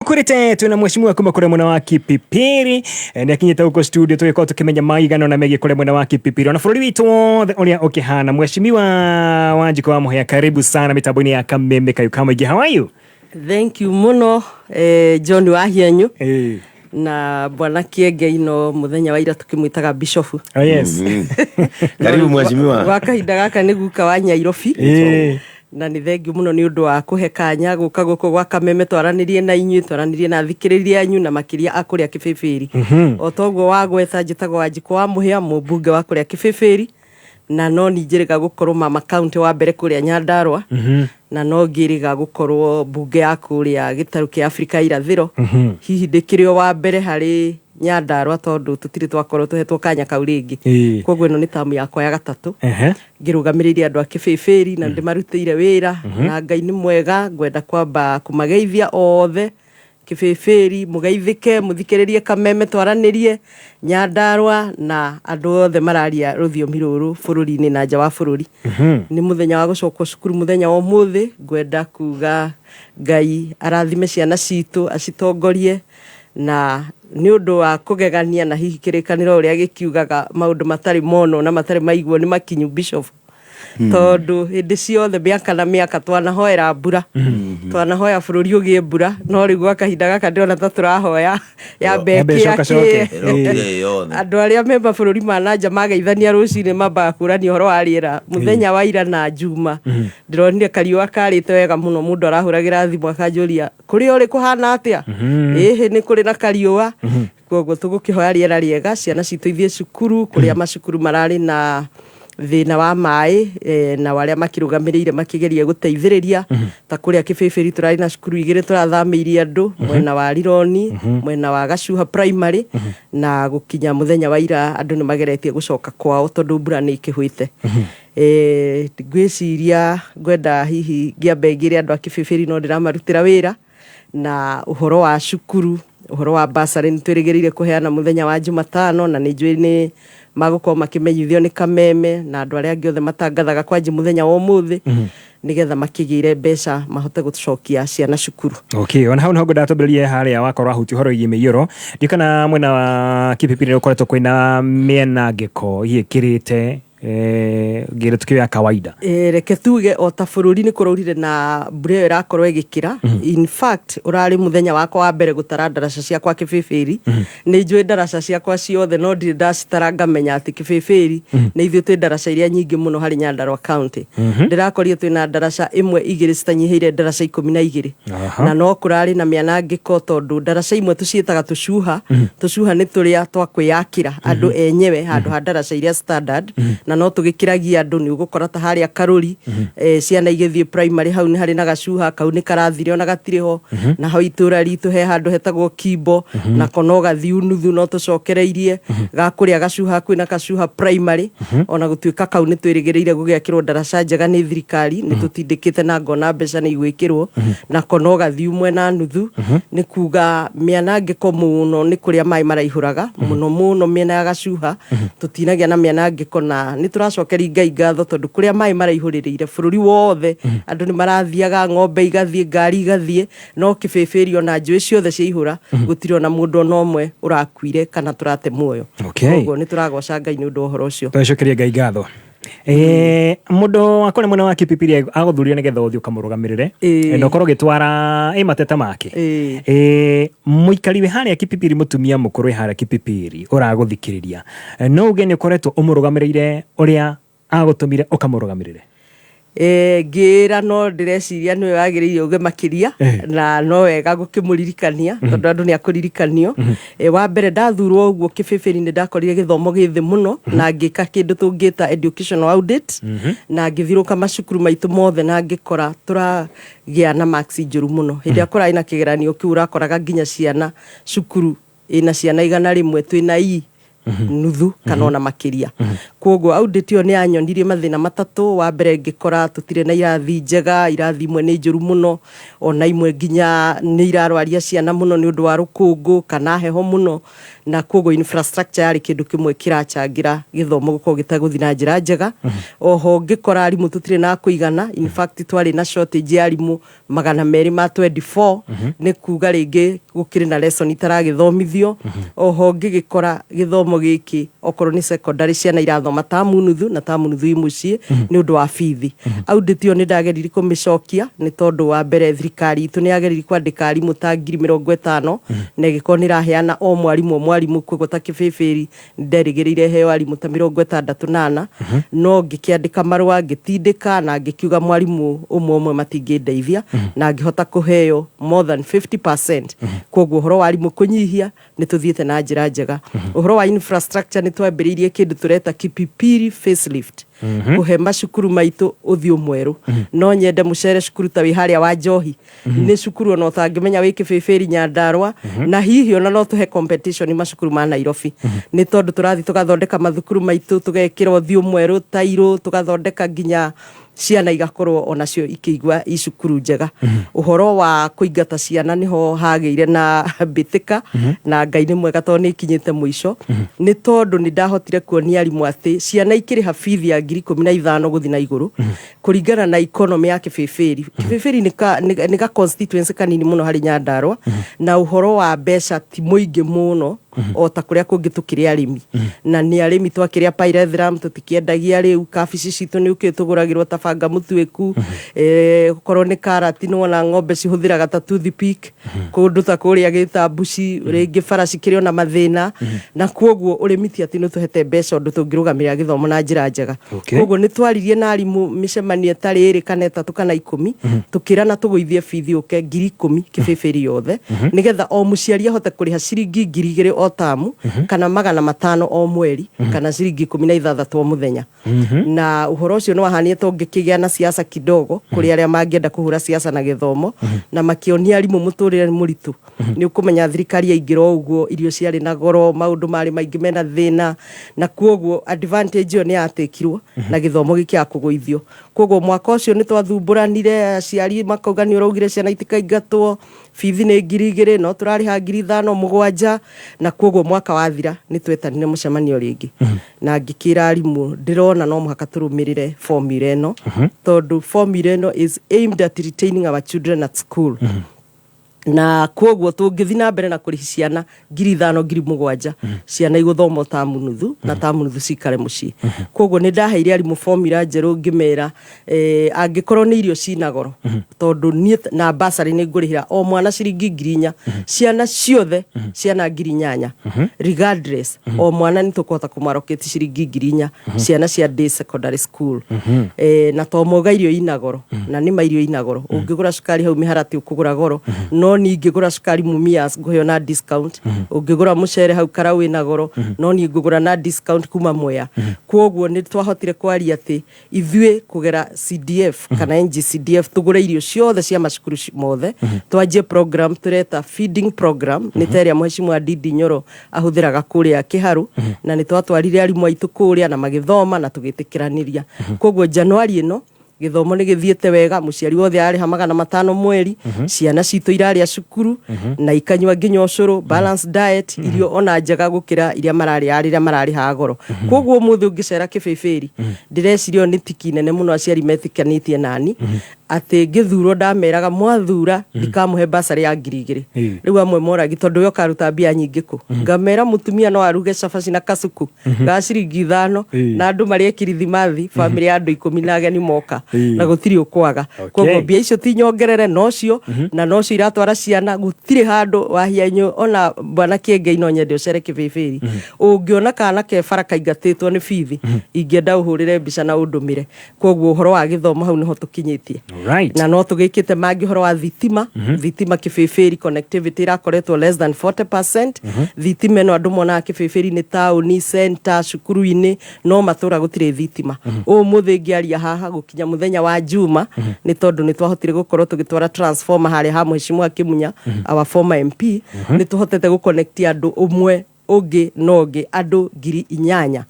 Kwĩrĩte twĩna mheshimiwa kuma kũrĩa mwena wa Kipipiri. Nĩ akinyĩte gũkũ studio tũgĩkorwo tũkĩmenya maigana na megiĩ kũrĩa mwena wa Kipipiri ona bũrũri witũ wothe ũrĩa ũkĩhana. Mheshimiwa Wanjikũ wa Mũhĩa, karibu sana mĩtambo-inĩ ya Kameme Kayũ ka Mũingĩ. How are you? Thank you muno, John Wahienyu na bwana Kienge ino muthenya wa ira tukimwitaga bishofu. Oh, yes. Karibu mheshimiwa. Gwa kahinda gaka nĩ guka wa Nyairobi. Na nĩ thengiũ mũno nĩ ũndũ wa kũhe kanya gũka gũkũ gwa Kameme twaranĩrie na inyuĩ, twaranĩrie na athikĩrĩria anyu na makĩria a kũrĩa Kĩbĩbĩri. O toguo wagweta, njĩtagwo Wanjikũ wa Mũhĩa, mũmbunge wa kũrĩa Kĩbĩbĩri, na no ninjĩrĩga gũkorwo mama county wa mbere kũrĩa Nyandarua, na no ngĩrĩga gũkorwo mbunge ya kũrĩa gĩtarũ kĩa Afrika ya irathĩro. Hihi ndĩkĩrĩ o wa mbere harĩ Nyandarua tondũ tũtirĩ twakorwo tũhetwo kanya kau rĩngĩ. Koguo ĩno nĩ tamu yakwa ya gatatũ ngĩrũgamĩrĩire andũ a Kĩbĩbĩri na ndĩmarutĩire wĩra, na Ngai nĩ mwega. Ngwenda kwamba kũmageithia othe Kĩbĩbĩri, mũgeithĩke, mũthikĩrĩrie Kameme, twaranĩrie Nyandarua na andũ othe mararia rũthiomi rũrũ bũrũri-inĩ na nja wa bũrũri. Nĩ mũthenya wa gũcokwo cukuru mũthenya wa ũmũthĩ. Ngwenda kuga Ngai arathime ciana citũ, acitongorie, na nĩ ũndũ wa kũgegania na hihi kĩrĩkanĩro ũrĩa gĩkiugaga maũndũ matarĩ monwo na matarĩ maiguo nĩ makinyu, Bishop, tondũ hĩndĩ ciothe mĩaka na mĩaka twanahoera mbura, twanahoya bũrũri ũgĩe mbura, no rĩu gwa kahinda gaka ndĩrona ta tũrahoya yambe Yambe ĩkĩa ĩcokacoke. kĩ. Ĩrokire yothe. Andũ arĩa me mabũrũri ma nanja mageithania rũcinĩ mambaga kũrania ũhoro wa rĩera. Mũthenya wa ira na njuma ndĩronire kariũa karĩte wega mũno. Mũndũ arahũragĩra thimũ akanjũria kũrĩa ũrĩ kũhana atĩa. Ĩhĩ, nĩ kũrĩ na kariũa. Koguo tũgũkĩhoya rĩera rĩega, ciana citũ ithiĩ cukuru kũrĩa macukuru mararĩ na thĩna wa maĩ, na arĩa makĩrũgamĩrĩire makĩgeria gũteithĩrĩria. Ta kũrĩa Kĩbĩbĩri tũrarĩ na cukuru igĩrĩ tũrathamĩirie andũ mwena wa Rironi, mwena wa Gacuha Primary, na gũkinya mũthenya wa ira andũ nĩ mageretie gũcoka kwao tondũ mbura nĩ ĩkĩhwĩte. Ngwĩciria ngwenda hihi ngĩambe ngĩre andũ a Kĩbĩbĩri no ndĩramarutĩra wĩra na ũhoro wa cukuru, ũhoro wa bursary nĩ twĩrĩgĩrĩire kũheana mũthenya wa Jumatano, na nĩ njũĩ nĩ magũkorwo makĩmenyithio nĩ Kameme na andũ arĩa angĩ othe matangathaga kwanji mũthenya wa ũmũthĩ, nĩgetha makĩgĩre mbeca mahote gũcokia ciana cukuru. Okay, ona hau niho ngwendaga twambĩrĩrie harĩa wakorwo ahutia ũhoro wĩgiĩ mĩiyũro. Ndiũ kana mwena wa Kipipiri nĩ ũkoretwo kwĩna mĩanangĩko hihi ĩkĩrĩte ngĩrĩ tukio ya kawaida? Reke tuge o ta bũrũri nĩ kũraurire na mbura ĩyo ĩrakorwo ĩgĩkĩra. In fact, ũrarĩ mũthenya wakwa wa mbere gũtara ndaraca ciakwa Kĩbĩbĩri. Nĩ njũĩ ndaraca ciakwa ciothe, no ndirĩ ndacitara ngamenya atĩ Kĩbĩbĩri nĩ ithuĩ twĩ ndaraca iria nyingĩ mũno harĩ Nyandarua County. Ndĩrakorire twĩna ndaraca ĩmwe igĩrĩ citanyihĩire ndaraca 12. Na no kũrarĩ na mĩanangĩko tondũ ndaraca imwe tũciĩtaga tũcuha. Tũcuha nĩ tũrĩa twa kwĩyakĩra andũ enyewe handũ ha ndaraca iria standard, na no tũgĩkĩragia andũ. Nĩ ũgũkora ta harĩa Karũri, ciana igĩthiĩ primary, hau nĩ harĩ na gacuha kau nĩ karathire ona gatirĩ ho. Na hau itũra ritũ he handũ hetagwo Kimbo, nako no gathiu nuthu no tũcokereirie ga kũrĩa gacuha kwĩna Kacuha Primary. Ona gũtuĩka kau nĩ twĩrĩgĩrĩire gũgĩakĩrwo ndaraca njega nĩ thirikari, nĩ tũtindĩkĩte na ngona mbeca nĩ igwĩkĩrwo, nako no gathiu mwena nuthu. Nĩ kuga mĩanangĩko mũno nĩ kũrĩa maĩ maraihũraga mũno mũno mĩena ya Gacuha. Tũtinagĩa na mĩanangĩko na nĩ tũracokeria Ngai ngatho tondũ kũrĩa maĩ maraihũrĩrĩire bũrũri wothe andũ nĩ marathiaga, ng'ombe igathiĩ, ngari igathiĩ, no Kĩbĩbĩri ona njũĩ ciothe ciaihũra gũtirĩ ona mũndũ ona ũmwe ũrakuire kana tũrate muoyo. Koguo nĩ tũragoca Ngai nĩ ũndũ wa ũhoro ũcio. Twacokeria Ngai ngatho. Mũndũ wa kũrĩa mwena wa Kipipiri agũthurire nĩgetha ũthiĩ ũkamũrũgamĩrĩre na ũkorwo ũgĩtwara mateta make. Mũikari wĩ harĩa Kipipiri, mũtumia mũkũrũ wĩ harĩa Kipipiri ũragũthikĩrĩria, no uge nĩ ũkoretwo ũmũrũgamĩrĩire ũrĩa agũtũmire ũkamũrũgamĩrĩre? Ngĩra no ndĩreciria nĩwe wagĩrĩire uge makĩria, na no wega gũkĩmũririkania tondũ andũ nĩ akũririkanio. Wa mbere ndathurwo ũguo Kĩbĩbĩri nĩ ndakorire gĩthomo gĩ thĩ mũno, na ngĩka kĩndũ tũngĩta educational audit, na ngĩthiũrũrũka macukuru maitũ mothe na ngĩkora tũragĩa na marks njũru mũno. Hĩndĩ ĩrĩa kũrarĩ na kĩgeranio kĩu ũrakoraga nginya ciana cukuru ĩna ciana 100 twĩna E. Nuthu kana ona makĩria. Koguo audit ĩyo nĩ yanyonirie mathĩna matatũ. Wa mbere, ngĩkora tũtirĩ na irathi njega, irathi imwe nĩ njũru mũno, ona imwe nginya nĩ irarwaria ciana mũno nĩ ũndũ wa rũkũngũ kana heho mũno, na koguo infrastructure yarĩ kĩndũ kĩmwe kĩracangĩra gĩthomo gũkorwo gĩtagũthiĩ na njĩra njega. Oho ngĩkora arimũ tũtirĩ na kũigana. In fact, twarĩ na shortage ya arimũ 224, nĩ kuga rĩngĩ gũkĩrĩ na lesson itaragĩthomithio. Oho ngĩgĩkora gĩthomo gĩkĩ, okorwo nĩ secondary, ciana irathoma tamu nuthu na tamu nuthu i mũciĩ nĩ ũndũ wa bithi. Audit ĩyo nĩ ndageririe kũmĩcokia, nĩ tondũ wa mbere thirikari itũ nĩ yageririe kwandĩka arimũ ta 50,000 na ĩgĩkorwo nĩ ĩraheana o mwarimũ o mwarimũ. Koguo ta Kĩbĩbĩri nderĩgĩrĩire heo arimũ ta 64, no ngĩkĩandĩka marũa, ngĩtindĩka na ngĩkiuga mwarimũ ũmwe ũmwe matingĩndeithia, na ngĩhota kũheo more than 50%. Koguo ũhoro wa arimũ kũnyihia nĩ tũthiĩte na njĩra njega. Ũhoro wa infrastructure, nĩ twambĩrĩirie kĩndũ tũreta Kipipiri facelift, kũhe macukuru maitũ ũthiũ mwerũ. No nyende mũcere cukuru ta wĩ harĩa wa Njohi, nĩ cukuru ona ũtangĩmenya wĩ Kĩbĩbĩri Nyandarua, na hihi ona no tũhe competition macukuru ma Nairobi, nĩ tondũ tũrathiĩ tũgathondeka mathukuru maitũ, tũgekĩra ũthiũ mwerũ, tairũ, tũgathondeka nginya ciana igakorwo onacio ikĩigua i cukuru njega. Ũhoro wa kũingata ciana nĩho hagĩire na mbĩtĩka, na Ngai nĩ mwega tondũ nĩ ikinyĩte mũico, nĩ tondũ nĩ ndahotire kuonia arimũ atĩ ciana ikĩrĩha bithi ya 15,000 gũthiĩ na igũrũ, kũringana na economy ya Kĩbĩbĩri. Kĩbĩbĩri nĩ ka constituency kanini mũno harĩ Nyandarua, na ũhoro wa mbeca ti mũingĩ mũno o ta kũrĩa kũngĩ. Tũkĩrĩ arĩmi na nĩ arĩmi twakĩrĩa pyrethrum, tũtikĩendagia. Rĩu kabici citũ nĩ ũkĩ tũgũragĩrwo ta banga mũtuĩku, okorwo nĩ karati, nĩwona ng'ombe cihũthĩraga ta toothpick kũndũ ta kũrĩa gĩtambuci, rĩngĩ bara cikĩrĩ ona mathĩna, na kwoguo ũrĩmi ti atĩ nĩ ũtũhete mbeca ũndũ tũngĩrũgamĩrĩra gĩthomo na njĩra njega. Koguo nĩ twaririe na arimũ mĩcemanio ĩtarĩ ĩrĩ kana 3 kana 10, tũkĩrana tũgũithie bithi ũke 10,000 Kĩbĩbĩri yothe, nĩgetha o mũciari ahote kũrĩha ciringi 2,000 o tamu, kana 500 o mweri, kana ciringi 16 o mũthenya. Na ũhoro ũcio nĩ wahanire to ngĩkĩgĩa na siasa kidogo kũrĩ arĩa mangĩenda kũhũra siasa na gĩthomo, na makĩonia arimũ mũtũrĩre nĩ mũritũ. Nĩ ũkũmenya thirikari yaingĩra o ũguo, irio ciarĩ na goro, maũndũ marĩ maingĩ mena thĩna, na kwoguo advantage ĩyo nĩ yatĩkirwo na gĩthomo gĩkĩaga kũgũithio. Koguo mwaka ũcio nĩ twathumbũranire, aciari makauga nĩ ũraugire ciana itikaingatwo, bithi nĩ 2,000 no tũrarĩha 5,000 7. Na koguo mwaka wathira nĩ twetanire mũcemanio rĩngĩ na ngĩkĩra arimũ ndĩrona no mũhaka tũrũmĩrĩre formula ĩno, tondũ formula ĩno is aimed at retaining our children at school, na koguo tũngĩthiĩ na mbere na kũrĩhi ciana 5,000, 7,000, ciana igũthoma o tamu nuthu na tamu nuthu cikare mũciĩ. Koguo nĩ ndaheire arimũ formula njerũ, ngĩmera angĩkorwo nĩ irio cina goro, tondũ niĩ na basarĩ nĩ ngũrĩhĩra o mwana ciringi 4,000, ciana ciothe, ciana 8,000, regardless, o mwana nĩ tũkũhota kũmaroketi ciringi 4,000, ciana cia day secondary school. Na to moga irio ina goro, na nĩ ma irio ina goro, ũngĩgũra cukari hau mĩharatĩ ũkũgũra goro, no niĩ ingĩgũra cukari Mumias ngũheo na discount. Ũngĩgũra mũcere hau Karau wĩna goro, no niĩ ngũgũra na discount kuma Mwea. Koguo nĩ twahotire kwaria atĩ ithuĩ kũgera CDF kana NGCDF tũgũre irio ciothe cia macukuru mothe, twanjie program tũreta feeding program, nĩ ta ĩrĩa Mheshimiwa Ndindi Nyoro ahũthĩraga kũrĩa Kĩharu. Na nĩ twatwarire arimũ aitũ kũrĩa na magĩthoma na tũgĩtĩkĩranĩria. Koguo Januari ĩno gĩthomo nĩ gĩthiĩte wega, mũciari wothe ararĩha 500 mweri, ciana citũ irarĩa cukuru na ikanyua nginya ũcũrũ, balanced diet, irio ona njega gũkĩra iria mararĩa rĩrĩa mararĩha goro. Koguo ũmũthĩ ũngĩcera Kĩbĩbĩri, ndĩreciria ĩyo nĩ tiki nene mũno aciari metĩkanĩtie nani atĩ ngĩthurwo ndameraga mwathura ndikamũhe basarĩ ya 2,000. Rĩu amwe moragi tondũ we ũkaruta mbia nyingĩ kũ? Ngamera mũtumia no aruge cabaci na kacuku ga ciringi 5 na andũ marĩe kirithimathi, bamĩrĩ ya andũ 10 na ageni moka, na gũtirĩ ũkwaga. Koguo mbia icio ti nyongerere, nocio na nocio iratwara ciana. Gũtirĩ handũ wahianyũ ona bwana Kĩengei, no nyende ũcere Kĩbĩbĩri, ũngĩona kana ke bara kaingatĩtwo nĩ bithi, ingĩenda ũhũrĩre mbica na ũndũmĩre. Koguo ũhoro wa gĩthomo hau nĩho tũkinyĩtie. Na no tũgĩkĩte mangĩ, ũhoro wa thitima. Thitima Kĩbĩbĩri, connectivity ĩrakoretwo less than 40%. Thitima ĩno andũ monaga Kĩbĩbĩri nĩ taũni center, cukuru-inĩ, no matũra gũtirĩ thitima. Ũmũthĩ ngĩaria haha, gũkinya mũthenya wa Juma, nĩ tondũ nĩ twahotire gũkorwo tũgĩtwara transformer harĩa ha Mheshimiwa Kĩmunya, our former MP, nĩ tũhotete gũconnect andũ ũmwe. Ũngĩ na ũngĩ andũ 8,000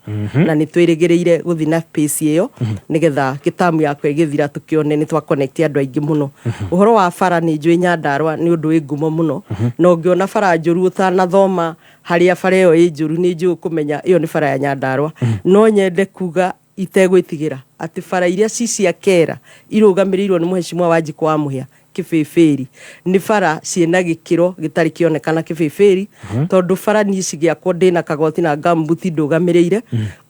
na nĩ twĩrĩgĩrĩire gũthiĩ na pace ĩyo nĩgetha gĩtamu yakwa ĩgĩthira tũkĩone nĩ twa connect andũ aingĩ mũno. Ũhoro wa bara nĩ njũĩ Nyandarua nĩ ũndũ wĩ ngumo mũno, na ũngĩona bara njũru ũtanathoma harĩa bara ĩyo ĩ njũru nĩ njũĩ kũmenya ĩyo nĩ bara ya Nyandarua. No nyende kuga itegwĩtigĩra atĩ bara iria ci cia kera irũgamĩrĩirwo nĩ Mheshimiwa Wanjikũ wa Mũhĩa Kĩbĩbĩri nĩ bara ciĩna gĩkĩro gĩtarĩ kĩonekana Kĩbĩbĩri, tondũ bara niĩ cigĩakwo ndĩna kagoti na ngambuti ndũgamĩrĩire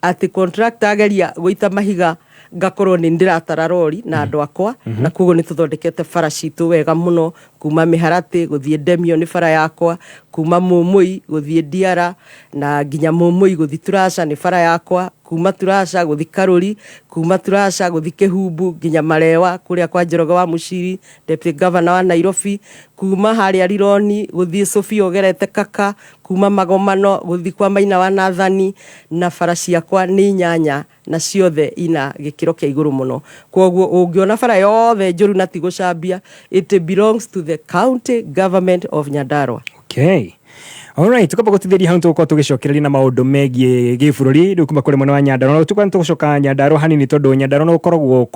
atĩ contractor ageria gũita mahiga ngakorwo nĩ ndĩratara rori na andũ akwa, na koguo nĩ tũthondekete bara citũ wega mũno kuma Mĩharatĩ gũthiĩ Ndemio nĩ bara yakwa, kuma Mũmũi gũthiĩ Ndiara na nginya Mũmũi gũthiĩ Turasha nĩ bara yakwa, kuma Turasha gũthiĩ Karũri, kuma Turasha gũthiĩ Kĩhumbu nginya Marewa kũrĩa kwa Njoroge wa Mũciri, Deputy Governor wa Nairobi, kuma harĩa Rironi gũthiĩ Sofia ũgerete Kaka, kuma Magomano gũthiĩ kwa Maina wa Nathani, na bara ciakwa nĩ inyanya na ciothe ina gĩkĩro kĩa igũrũ mũno. Koguo ũngĩona bara yothe njũru na ti gũcambia, it belongs to the county government of Nyandarua. Okay. Alright, tukamba gutithĩria hau tũgũkorwo tũgĩcokereria na maũndũ megiĩ gĩbũrũri rĩu kuma kũrĩ mwena wa Nyandarua. Na tũkorwo tũgũcoka Nyandarua hanini tondũ Nyandarua nĩ gũkoragwo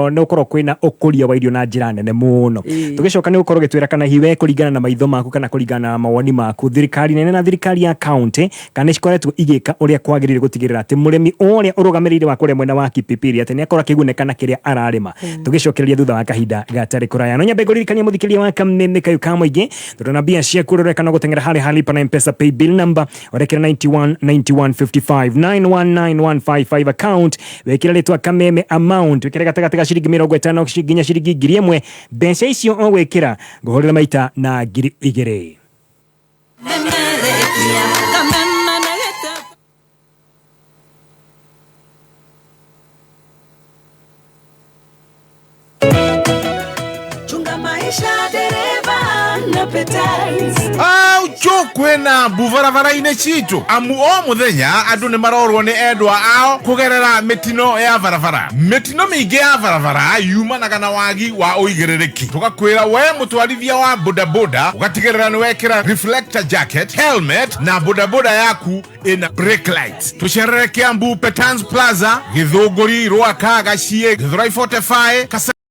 nĩ gũkoragwo kwĩna ũkũria wa irio na njĩra nene mũno. Tũgĩcoka nĩ gũkorwo ũgĩtwĩra kana hihi we kũringana na maitho maku kana kũringana na mawoni maku thirikari nene na thirikari ya county kana nĩ cikoretwo igĩka ũrĩa kwagĩrĩire gũtigĩrĩra atĩ mũrĩmi ũrĩa ũrũgamĩrĩire wa kũrĩa mwena wa Kipipiri atĩ nĩ akorwo akĩgunĩka na kĩrĩa ararĩma. Tũgĩcokereria thutha wa kahinda gatarĩ kũraya. No nyambe ngũririkanie mũthikĩrĩria wa kameme kayũ ka mũingĩ tondũ na mbia ciaku ũroreka no gũteng'era harĩ ha lipa na M-Pesa pay bill number ũrekĩra 919155 919155 account wĩkĩre rĩtwa kameme amount wĩkĩre gatagatĩ ga ciringi 50 nginya ciringi 1,000. Mbeca icio ũgwĩkĩra ngũhũrĩra maita na 2,000. Chunga maisha dereva na Petals. Au kwĩna mbu barabara-inĩ citũ amu o mũthenya andũ nĩ marorwo nĩ endwa ao kũgerera mĩtino ya barabara. Mĩtino mĩingĩ ya barabara yumanaga na wagi wa ũigĩrĩrĩki. Tũgakwĩra we mũtwarithia wa bodaboda ũgatigĩrĩra nĩ wekĩra reflector jacket, helmet na bodaboda yaku ĩna brake lights. Tũcerere Kiambu Petans Plaza, Gĩthũngũri, Rwaka, Gaciĩ, Gĩthũrai 45 Kasa.